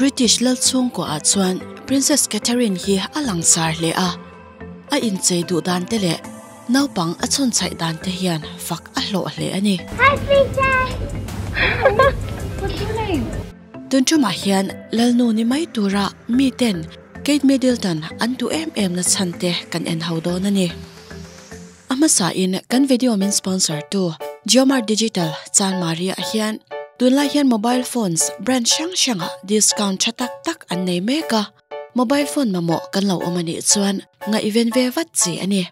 British lal chhungkaw ah chuan Princess Catherine hi a langsar hle a, a inchei duh dan te leh naupang a chhawnchhaih dan te hian fak a hlawh hle a ni. Tun tumah hian Lalnu ni mai tura miten Kate Middleton an duh em em na chhan te kan en ho dawn a ni. A hmasa in kan video min sponsor tu Jiomart Digital Chanmari ah hian tunlai hian mobile phones brand hrang hrang ah discount tha tak tak an nei mek a, mobile phone mamawh kan lo awm a nih chuan ngaihven ve vat chi a ni.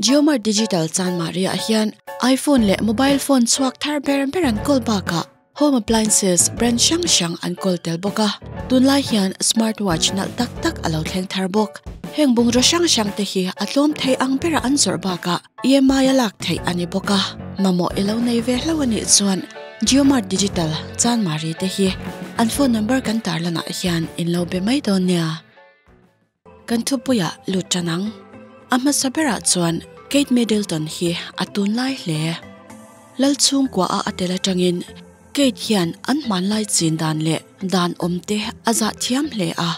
Jiomart Digital Chanmari ah hian iPhone leh mobile phone chhuak thar ber ber an kawl bakah Home appliances brand hrang hrang an kawl tel bawk a, tunlai hian smart watch nalh tak tak a lo thleng thar bawk. Heng bungraw hrang hrang te hi a tlawm thei ang bera an zawrh bakah EMI a lak theih a ni bawk a, mamawh i lo nei ve hlauh a nih chuan JioMart Digital Chanmari te hi an phone number kan tarlanah hian in lo be mai dawn nia. Kan thupuiah lut tan ang. A hmasa berah chuan Kate Middleton hi a tunlai hle. Lal chhungkua a a tel atangin Kate hian an hmanlai chin dan leh dan awm te a zah thiam hle a,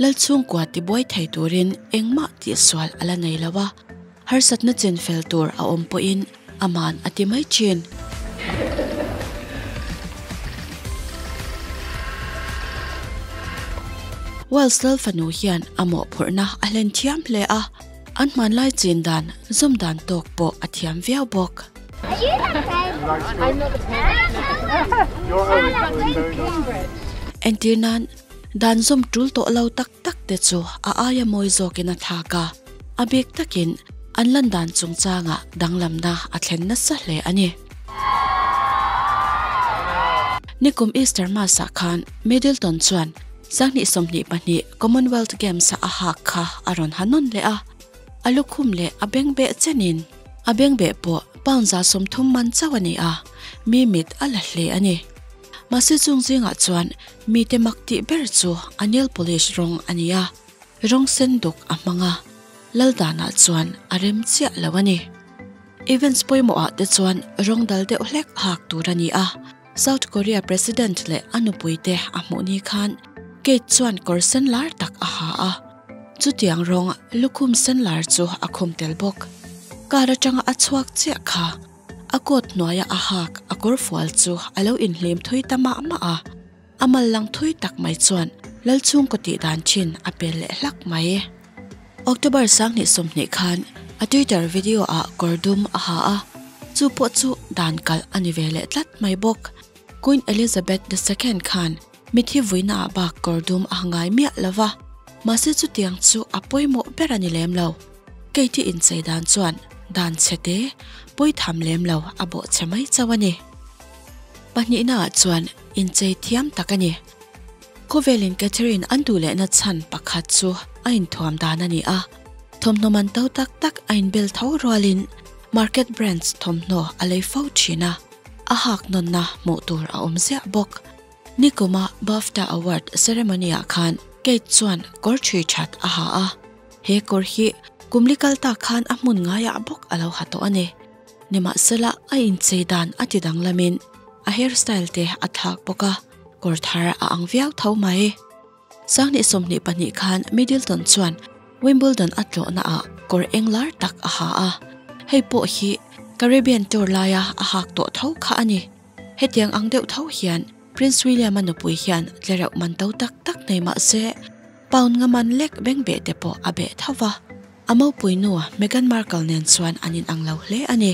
Lal chhungkua tibuai thei turin engmah tihsual a la nei lo a, harsatna chin fel tur a awm pawhin aman a ti mai thin. Wales lal fanu hian a mawhphurhna a hlen thiam hle a, an hmanlai chin dan zawm dan tawk pawh a thiam viau bawk. Entir nan, dan zawm tul tawh lo tak tak te chu a aia mawi zawkin a thlak a, a bik takin an lan dan chungchangah danglamna a thlen nasa hle a ni. Nikum Easter Mass-ah khan Middleton chuan Sanghnih 22 Commonwealth Games-a a hak kha a rawn ha nawn leh a, a lukhum leh a bengbeh chenin a bengbeh pawh pound 30 man chauh a ni a, mi mit a la hle a ni. Mahse chung zingah chuan mite mak tih ber chu a nail polish rawng a ni a, rawng sen duk a hmang a, Laldanah chuan a rem chiah lo a ni. Events pawimawhah te chuan rawng dal deuh hlek hak tur a ni a, South Korea President leh a nupui te a hmuh ni khan Kate chuan kawr sen lar tak a ha a, chutiang rawng lukhum sen lar chu a khum tel bawk. Car atanga a chhuak chiah kha a coat hnuaia a hak a kawr fual chu a lo inhlim thui ta mah mah a, a mal lang thui tak mai chuan Lalchhungkaw tih dan thin a pel leh hlak mai. October 2020 khan a Twitter video ah kawr dum a ha a, chu pawh chu dan kalh a ni ve leh tlat mai bawk. Queen Elizabeth the Second khan mithi vuina ah bak kawr dum a ha ngai miah lo va, mahse chutiang chu a pawimawh ber a ni lem lo. Kate-i inchei dan chuan dan chhe te pawi tham lem lo a bawh chhe mai chauh a ni. Pahnihna ah chuan inchei thiam tak a ni. Khawvelin Catherine an duh lehna chhan pakhat chu a inthuam dan a ni a, thawmhnaw man to tak tak a inbel tho rualin market brands thawmhnaw a lei fo thin a, a hak nawnna hmuh tur a awm ziah bawk. Nikuma BAFTA Award ceremony-ah khan Kate chuan kawr ṭhui ṭhat a ha a, he kawr hi kum li kal tak khan a hmun ngaiah bawk a lo ha tawh a ni. Nimahsela a inchei dan a ti danglamin a hairstyle te a thlak bawk a. Kawr thar a ang viau tho mai. 2022 khan Middleton chuan Wimbledon a tlawhna ah kawr eng lar tak a ha a, hei pawh hi Caribbean tour laia a hak tawh tho kha a ni. Hetiang ang deuh tho hian Prince William-a nupui hian tlereuh man to tak tak nei mah se, pound nga man lek bengbeh te pawh a beh tho va. A mopui nu Meghan Markle nen chuan an inang lo hle a ni.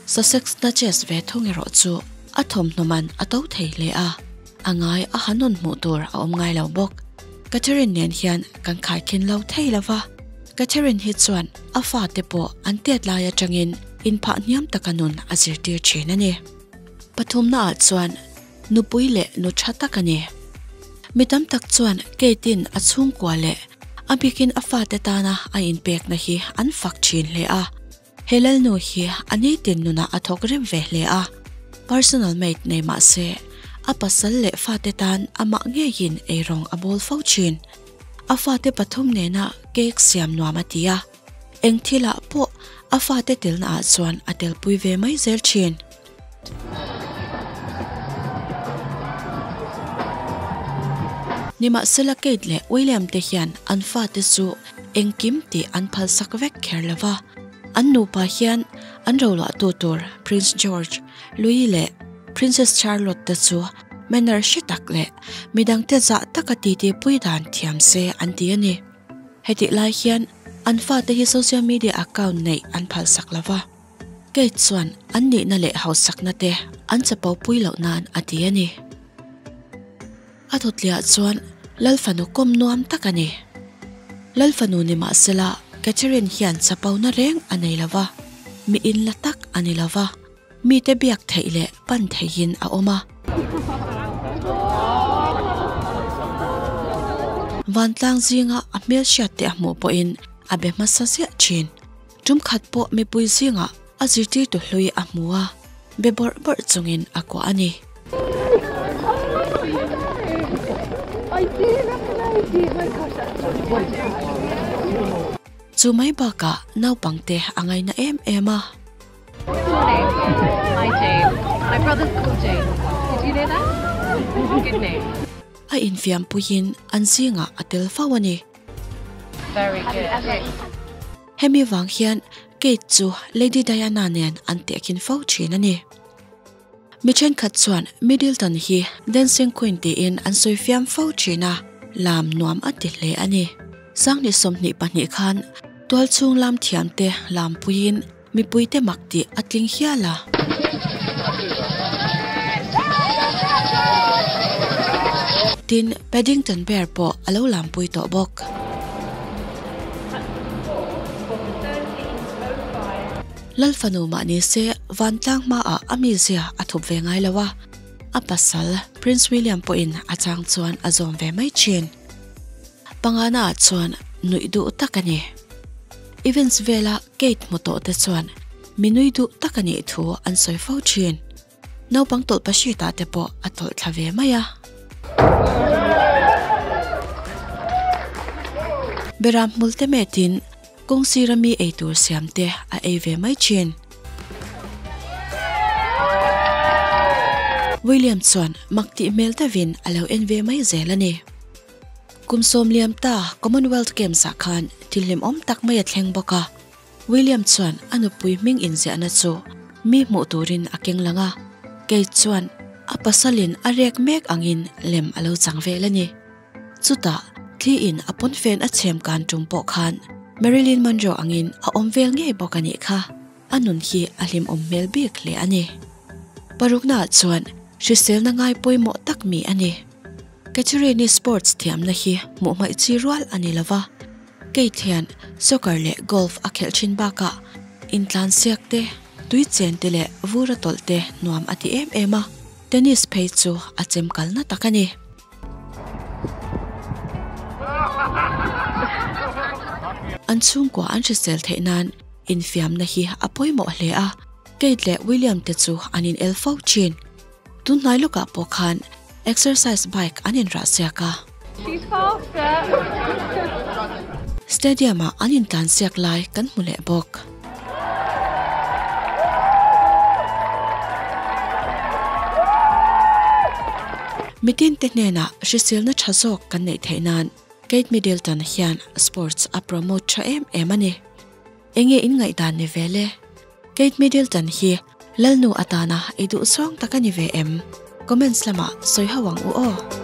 Sussex Duchess ve thung erawh chu a thawmhnaw man a to thei hle a, a ngai a han nawn hmuh tur a awm ngai lo bawk. Catherine nen hian kan khaikhin lo thei lo va, Catherine hi chuan a fate pawh an tet lai atangin inphah hniam taka nun a zirtir thin a ni. Pathumnaah chuan nupui leh nu tha tak a ni. Mi tam tak chuan Kate-in a chhungkua leh a bikin a fate tana a inpekna hi an fak thin hle a. He Lalnu hi a nitin nunah a thawk rem ve hle a, personal maid nei mah se, a pasal leh fate tan amah ngeiin eirawng a bawl fo thin. A fate pathum nena cake siam nuam a ti a, eng thilah pawh a fate telna ah chuan a telpui ve mai zel thin. Nimahsela Kate leh William te hian an fate chu engkim tih an phalsak vek kher lo va, an nupa hian an roluahtu tur Prince George, Louis leh Princess Charlotte te chu manner hre tak leh midangte zah taka titi pui dan thiam se an ti a ni. Hetih lai hian an fate hi social media account neih an phalsak lo va, Kate chuan an nihna leh hausakna te an chapo pui loh nan a ti a ni. A thawtliah chuan Lalfanu kawm nuam tak a ni. Lalfanu ni mahsela Catherine hian chapona reng a nei lo va, mi inla tak a ni lo va, mite biak theih leh pan theihin a awm a. Vantlang zinga a hmelhriat te a hmuh pawhin a be hmasa ziah thin. Tum khat pawh mipui zingah a zirtirtu hlui a hmu a, be bawrh bawrh chungin a kuah a ni. Chu mai bakah naupangte a ngaina em em a. A infiam puiin an zingah a tel fo a ni. Hemi vang hian Kate chu Lady Diana nen an tehkhin fo thin a ni. Mi thenkhat chuan Middleton hi Dancing Queen tiin an sawi fiam fo thin a, lam nuam a ti hle a ni. Sanghnih 22 khan tualchhung lam thiamte lampuiin mipuite mak tih a tling hial a. Tin, Paddington Bear pawh a lo lampui tawh bawk. Lalfanu mah ni se vantlang hmaah a mizia a thup ve ngai lo a, a pasal Prince William pawhin a chang chuan a zawm ve mai thin. Pangana ah chuan nuih duh tak a ni. Events vela Kate hmu tawh te chuan mi nui duh tak a nih thu an sawi fo thin. Naupang tawlh pahrit ah te pawh a tawlh thla ve mai a. Beram hmul te metin kawng sira mi eitur siam te a ei ve mai thin. William chuan mak tih hmel deuhin a lo en ve mai zel a ni. Kum sawm liam ta Commonwealth Games ah khan thil hlimawm tak mai a thleng bawk a, William chuan a nupui hming inziahna chu mi hmuh turin a keng lang a, kei chuan a pasalin a rek mek angin lem a lo chang vel a ni. Chutah thli in a pawnfen a chhem kan tum pawh khan Marilyn Monroe angin a awm vel ngei bawk a nih kha. A nun hi a hlimawm hmel bik hle a ni. Paruknaah chuan hriselna ngai pawimawh tak mi a ni. Catherine-i sports thiamna hi hmuh hmaih chi rual a ni lova, Kate hian soccer leh golf a khelh thin bakah intlansiak te, tui chen te leh vur a tawlh te nuam a ti em em a, tennis phei chu a chem kalna tak a ni. An chhungkua an hrisel theih nan infiamna hi a pawimawh hle a, Kate leh William te chu an in el fo thin. Tunhnai lawkah pawh khan exercise bike an inrah siak a. Stadium-ah an intlan siak lai kan hmu leh bawk. Mitin te hnenah hriselna tha zawk kan neih theih nan Kate Middleton hian sports a promote tha em em a ni. Enge in ngaihdan ni ve le? Kate Middleton hi Lalnu atana i duh zawng tak a ni ve em? Comments lamah sawi ho ang u aw.